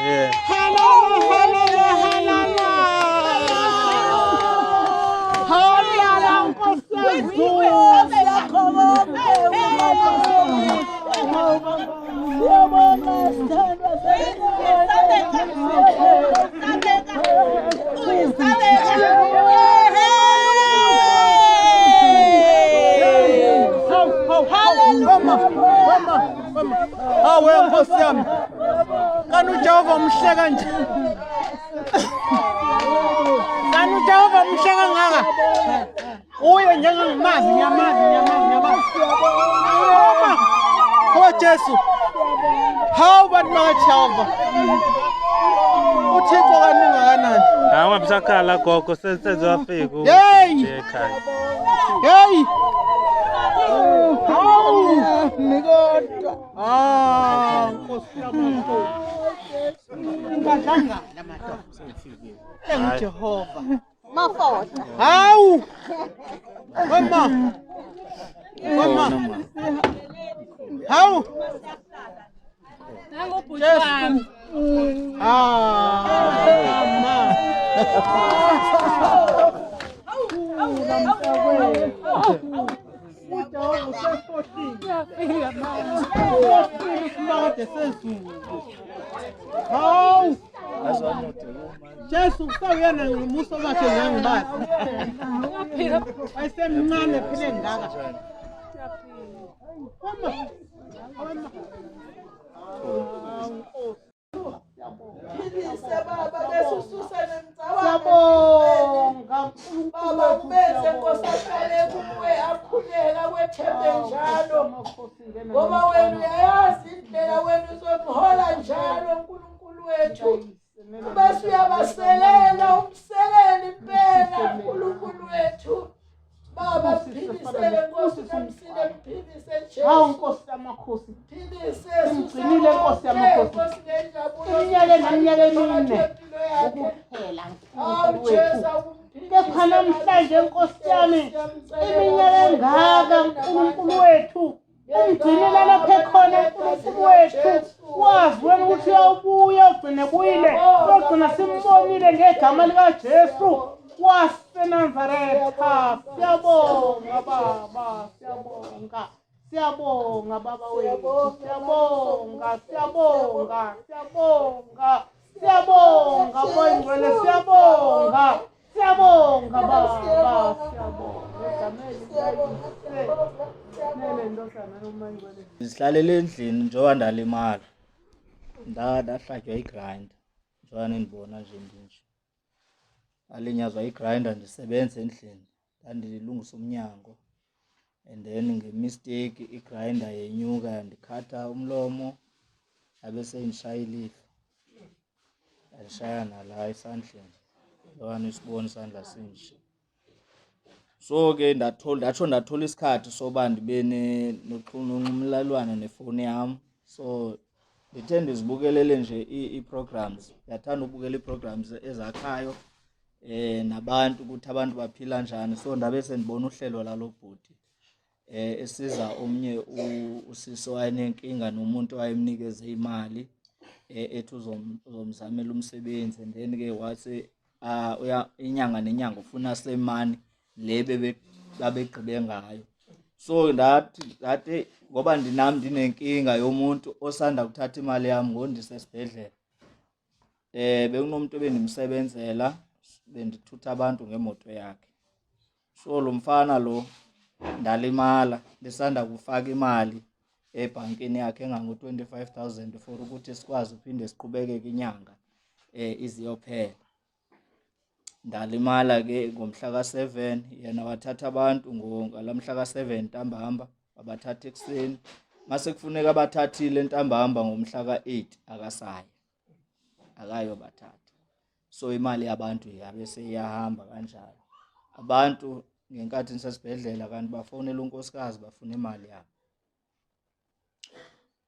Yeah. Halala, halala, halala. Halala, Nkosi yezulu. Siyabonga sithandwa. Hawu, hawu, hawu. Mama, mama, mama. Hawu Nkosi yami. Kanti uJehova muhle kanje. Kanti uJehova muhle kangaka. Uye njengangimazi, ngiyamazi, ngiyamazi, ngiyamazi. Mama. Oh Jesu. Hawu bantu bakaJehova. UThixo kanti ungakanani? Hayi ungabisakhala gogo sezowafika Hey! ekhaya. Hey! Hawu! Nikodwa. Ah, Nkosi yami. Ngadlangala madoda. EnguJehova. Mafota. Hawu! Mama. Mama. Hawu! Nangubhuti wami. Ah, mama. UJehova usefohlile. Usefohlile isimakade sezulu. Hawu! Jesu kusawuyena ngomuso wakhe ngangibazi. Wayesemncane phile ngaka. Mama. Mama. Philise baba bese ususe nemcabango. Siyabonga Baba ubenze Nkosi ahlale kuwe akhuleka kwethembe njalo. Ngoba wena uyayazi indlela wena uzomhola njalo uNkulunkulu wethu. Ubese uyabaselela umsekele impela uNkulunkulu wethu. Baba mphilise Nkosi namsile mphilise Hawu Jesu. Nkosi yamakhosi. Philise Umgcinile Nkosi yamakhosi. Nkosi ngenjabulo. Iminyaka eneminyaka emine Impilo yakhe. ukuphela Hawu Nkulunkulu Jesu wethu. awumphilise. Kepha namhlanje Nkosi yami iminyaka engaka uNkulunkulu wethu umgcinile lapho ekhona uNkulunkulu wethu wazi wena ukuthi uyawubuya ugcine buyile uyogcina simbonile ngegama likaJesu waseNazaretha. Siyabonga baba, siyabonga. Siyabonga baba wethu, siyabonga, siyabonga, siyabonga, siyabonga boyingcwele, siyabonga, siyabonga baba, siyabonga. Egameni likayise nelendodana yoMangcwele. Ndizihlalele endlini njengoba ndalimala. Ndahlatywa igrinder njengoba nindibona nje ndinje. Ndalinyazwa igrinder ndisebenza endlini, ndandilungisa umnyango and then ngemisteyiki igrinder yenyuka yandikhatha umlomo yabe seyindishaya ilihlo. Yandishaya nala esandleni njengoba nisibona isandla sinje. So ke ndatsho ndathola isikhathi soba ndibe nonxibelelwano nefowuni yam. So ndithe ndizibukelele nje ii-programs, ndiyathanda ubukela ii-programs ezakhayo nabantu ukuthi abantu baphila njani. So ndabe sendibona uhlelo lalo bhuti esiza omnye usisi owayenenkinga nomuntu owayemnikeze imali ethi uzomzamela umsebenzi and then ke wase uya inyanga nenyanga ufuna semani le babegqibe ngayo. So ndathi ngoba ndinam ndinenkinga yomuntu osanda kuthatha imali yam ngoku ndisesibhedlele. Bekunomuntu ebendimsebenzela bendithutha abantu ngemoto yakhe. So lo mfana lo ndalimala ndisanda kufaka imali ebhankini yakhe engango-25,000 for ukuthi sikwazi uphinde siqhubekeke inyanga iziyophela. Ndalimala ke ngomhla ka-7, yena wathatha abantu ngala mhla ka-7 ntambama, wabathatha ekuseni. Mase kufuneka abathathile ntambama ngomhla ka-8 akasaya, akayobathatha. So imali yabantu yabe seyiyahamba kanjalo. Abantu ngenkathi nisesibhedlela kanti bafonela unkosikazi bafuna imali yabo.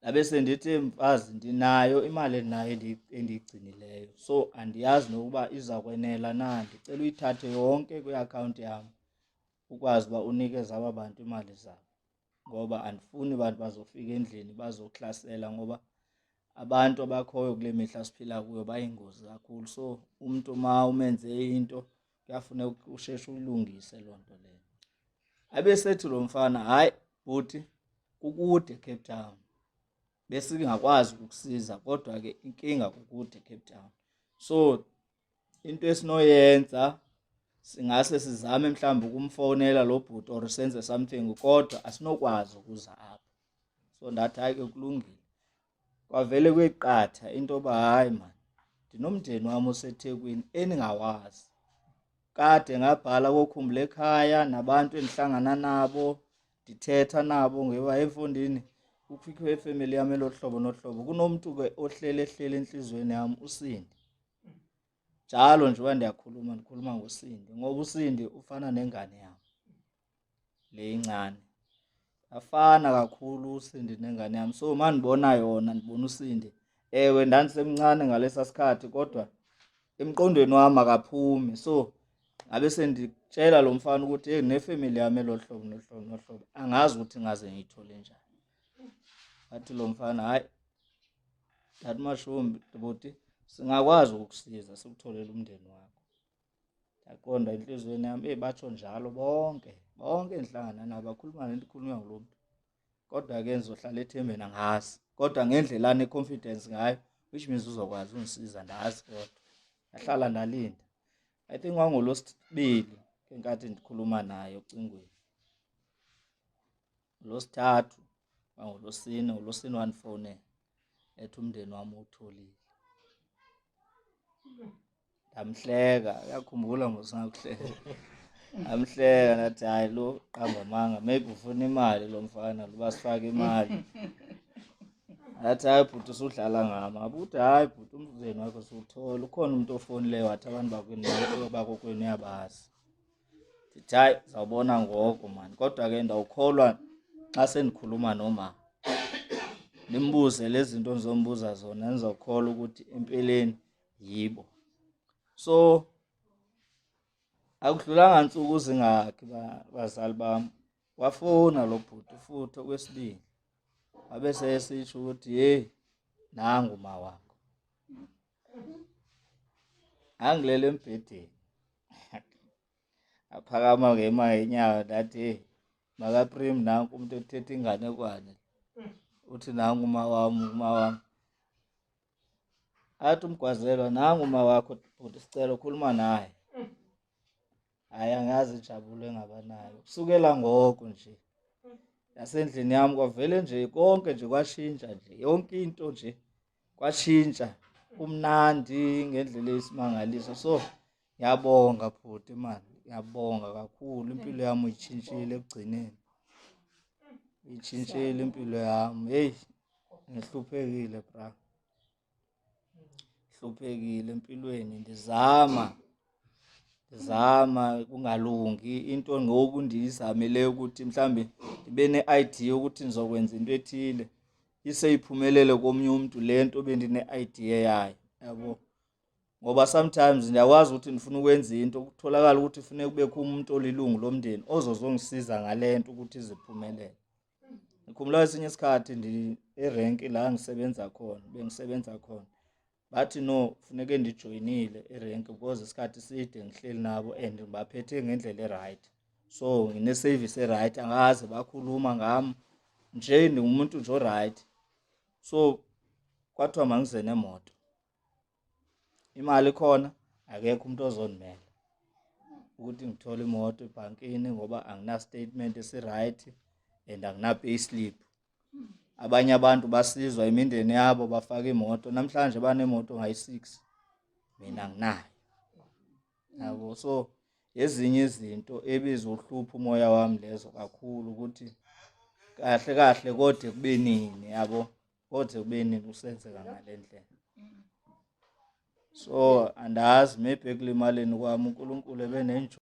Ndabe sendithi mfazi ndinayo imali endinayo endiyigcinileyo, so andiyazi nokuba iza kwenela na, ndicela uyithathe yonke kwiakhawunti yam ukwazi uba unikeze aba bantu imali zabo. Ngoba andifuni bantu bazofika endlini bazokuhlasela, ngoba abantu abakhoyo kule mihla siphila kuyo bayingozi kakhulu. So umuntu uma umenze into kuyafuneka usheshe uyilungise loo nto leyo. Abesethi lo mfana, hhayi bhuti, kukude eCape Town, besingakwazi ukukusiza kodwa-ke inkinga kukude eCape Town. So into esinoyenza singase sizame mhlawumbe ukumfonela lo bhuti or senze something, kodwa asinokwazi ukuza apha. So ndathi hayi ke kulungile. Kwavele kweqatha into yoba hayi mani, ndinomndeni wami oseThekwini eningawazi. Kade ngabhala kokhumbula ekhaya nabantu endihlangana nabo, ndithetha nabo ngeba emfundini kukho ifemeli yami elohlobo nohlobo. Kunomuntu ke ohlele ehlele enhliziyweni yami, uSindi. Njalo nje uba ndiyakhuluma ndikhuluma ngoSindi, ngoba uSindi ufana nengane yami le incane. Afana kakhulu uSindi nengane yami. So uma ndibona yona ndibona uSindi. Ewe, ndandisemncane ngalesa sikhathi kodwa emqondweni wami akaphumi. So ngabe senditshela lo mfana ukuthi hey, nefamily yami elohlobo nohlobo nohlobo, angazi ukuthi ngaze ngiyithole njani. Wathi lo mfana, hayi Dad Mashumbi, bhuti, singakwazi ukukusiza sikutholele umndeni wakho. Ndaqonda enhliziyweni yami, eyi batsho njalo bonke, bonke endihlangana nabo bakhuluma lento ikhulunywa ngulo mntu. Kodwa-ke ngizohlala ethembeni angazi. Kodwa ngendlela ane-confidence ngayo, which means uzokwazi ungisiza, ndazi kodwa. Ndahlala ndalinda. I think kwangolwesibili ngenkathi ndikhuluma naye ocingweni. Ngolwesithathu, kwangolwesine, ngolwesine wandifonela ethi umndeni wami uwutholile. Ndamhleka, uyakhumbula mos ngakuhleka. Ndamhleka ndathi hayi lo qamba amanga, maybe ufuna imali lo mfana lo basifake imali. Ngathi hayi bhuti usudlala ngami. Ngabuthi hayi bhuti umndeni wakho siwuthola, ukhona umuntu ofonileyo wathi abantu bakwenu bakokwenu uyabazi. Ndithi hayi zawubona ngoko mani, kodwa ke ndawukholwa xa sendikhuluma noma nimbuze lezi zinto ndizombuza zona, ndizawukholwa ukuthi empeleni yibo. So akudlulanga nsuku zingakhi bazali bami, wafona lo bhuti futhi okwesibili, wabe sesisho ukuthi hey, nangu ma wakho. Angilele embhedeni, aphakama ngema ngenyawo, ndathi hey makaprim, nanku umuntu ethetha inganekwane, uthi nangu uma wami, uma wami. Athi umgwazelwa, nangu uma wakho bhuti, sicela ukhuluma naye. Hhayi angazi injabulo engaba nayo kusukela ngoko nje nasendlini yami kwavele nje konke nje kwashintsha nje yonke into nje kwashintsha, kumnandi ngendlela eyisimangaliso. So ngiyabonga bhuti mani, ngiyabonga kakhulu, impilo yami uyishintshile ekugcineni, uyishintshile impilo yami. Heyi ngihluphekile bra, hluphekile empilweni, ndizama ndizama kungalungi into ngoku ndiyizamile ukuthi mhlambe ndibe ne-idea yokuthi ndizokwenza into ethile iseyiphumelele komnye umntu le nto bendine-idea yayo, yabo. Ngoba sometimes ndiyakwazi ukuthi ndifuna ukwenza into, kutholakala ukuthi funeka kubekho umuntu olilungu lomndeni ozozongisiza ngale nto ukuthi iziphumelele. Ngikhumbula esinye isikhathi ndi erenki la ngisebenza khona, bengisebenza khona, bathi no funeke ndijoyinile erenki because isikhathi side ngihleli nabo and ngibaphethe ngendlela e-right, so ngine-service e-right, angaze bakhuluma ngami nje, ndingumuntu nje o-right. So kwathiwa mangize nemoto, imali ikhona, akekho umuntu ozondimela ukuthi ngithole imoto ebhankini ngoba angina-statement esi-right and angina-payslip. Abanye abantu basizwa imindeni yabo bafaka imoto, namhlanje banemoto ngayi-6, mina anginayo, yabo. So ezinye izinto ebizohlupha umoya wami lezo kakhulu, ukuthi kahle kahle kodwa kube nini, yabo, kodwa kube nini kusenzeka ngale ndlela. So andazi, maybe ekulimaleni kwami uNkulunkulu ebenenjongo.